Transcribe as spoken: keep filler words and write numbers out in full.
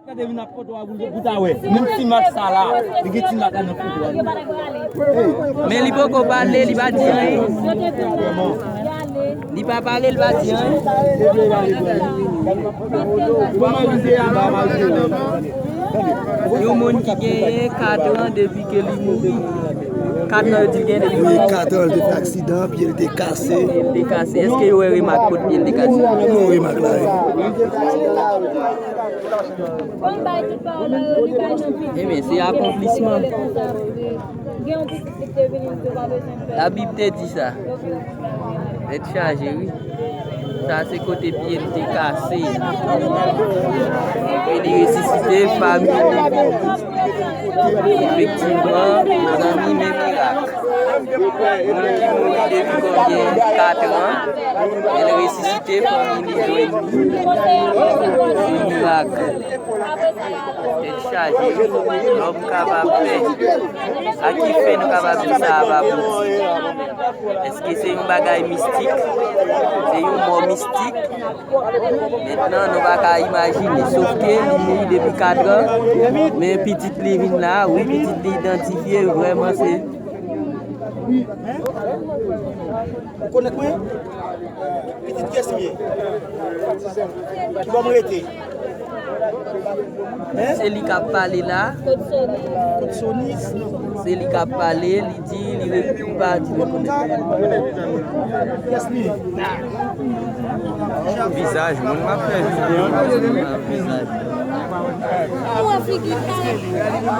Gade vin ap foto a pou ta wè. Menm ti mak sa la, li gen ti mak la nan foto a. Men li poko pale, li pa di anyen. Li pa pale, li pa di anyen. Yon moun ki genyen kat an depi ke li mouri. Kat an yo di l genyen depi. Wi, kat an, li te fè aksidan, pye l te kase. Pye l te kase. Èske yo wè remak kot pye l te kase? Nou wè remak la, wi. Ebyen, se akonplisman. Labib te di sa. Tèt chaje, wi. Sa se kote pye l te kase. Epi li resisite, fanmi li vini. Efektivman, mezanmi, men mirak. Moun ki mouri depi konbyen? Kat an, men l resisite, fanmi li jwenn li. Se mirak. Tèt chaje, lòm kapab fè. A ki fen nou kapab di sa a pa Bondye? Èske se yon bagay mistik? Se yon mò mistik? Mentnan, nou pa ka imajine. Sof ke li mouri depi kat an, men pitit li vin la, wi, pitit li idantifye, vrèman se. Ou konèt mwen? Pitit kiyès m ye? Kibò m rete? Hein? Se li k ap pale la. Kot Sony? Se li k ap pale, li di, li re-, li pa di rekonèt. Kiyès li ye? Vizaj moun m ap fè videyo, vizaj. Ou wè figi l la?